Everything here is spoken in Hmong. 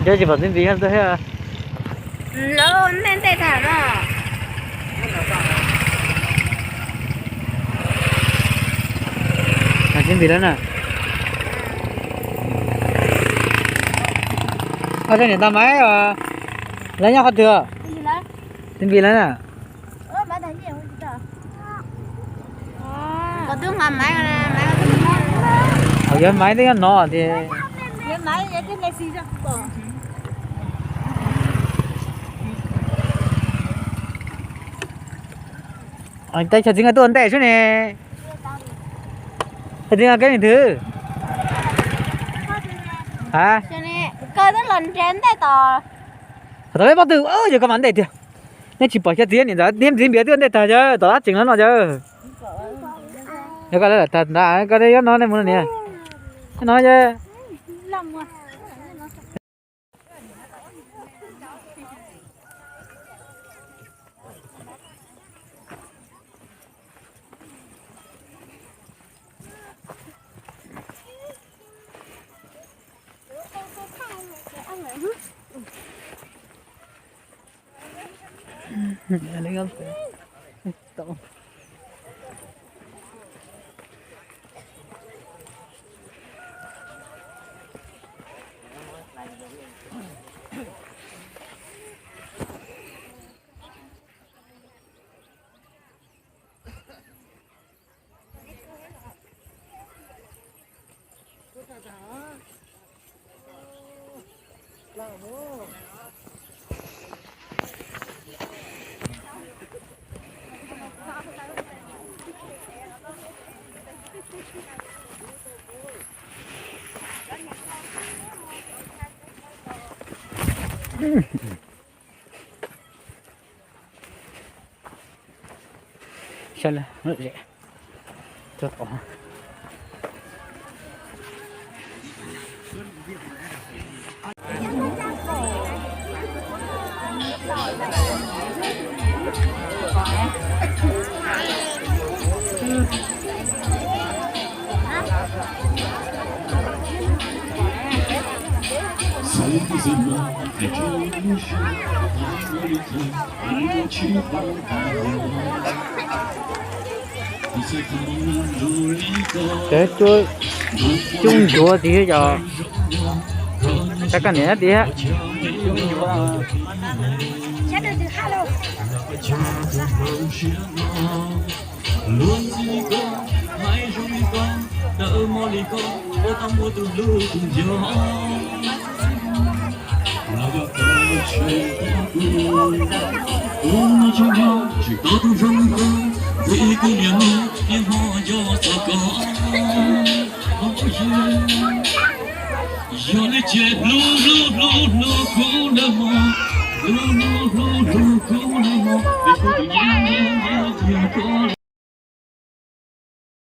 Cov tsis pom txiv npis tuaj thiab. Lawv ntej ntej tag no. Txiv npis lawv na. Ob tug niam tais Maiv, lawv nyob qhov twg? Txiv npis lawv na. Yog Maiv twb nyob no tias. Cas txiv nkawd tuaj ntej xwb ne. Txiv nkawd kev leej twg? Ha? Koj twb los nrhiav ntej tos. Tau peb pob tw, yog koj mas ntej tiag. Neb tsis pom xyov txiv niam ntxawm thiab txiv npis twb ntej tag yawg tom dab tseem no no yawg. Yog koj lawv lawm tag ntag, koj yob no nej mus no niam. No yawg. Cov cub ncuav tiag yog, cov kaj niam tiag. Yog li ces hlub hlub hlub hlub kuv nawb mog, hlub hlub hlub hlub kuv nawb mog, vim kuv tus nyiam nyiam nyiam tiag koj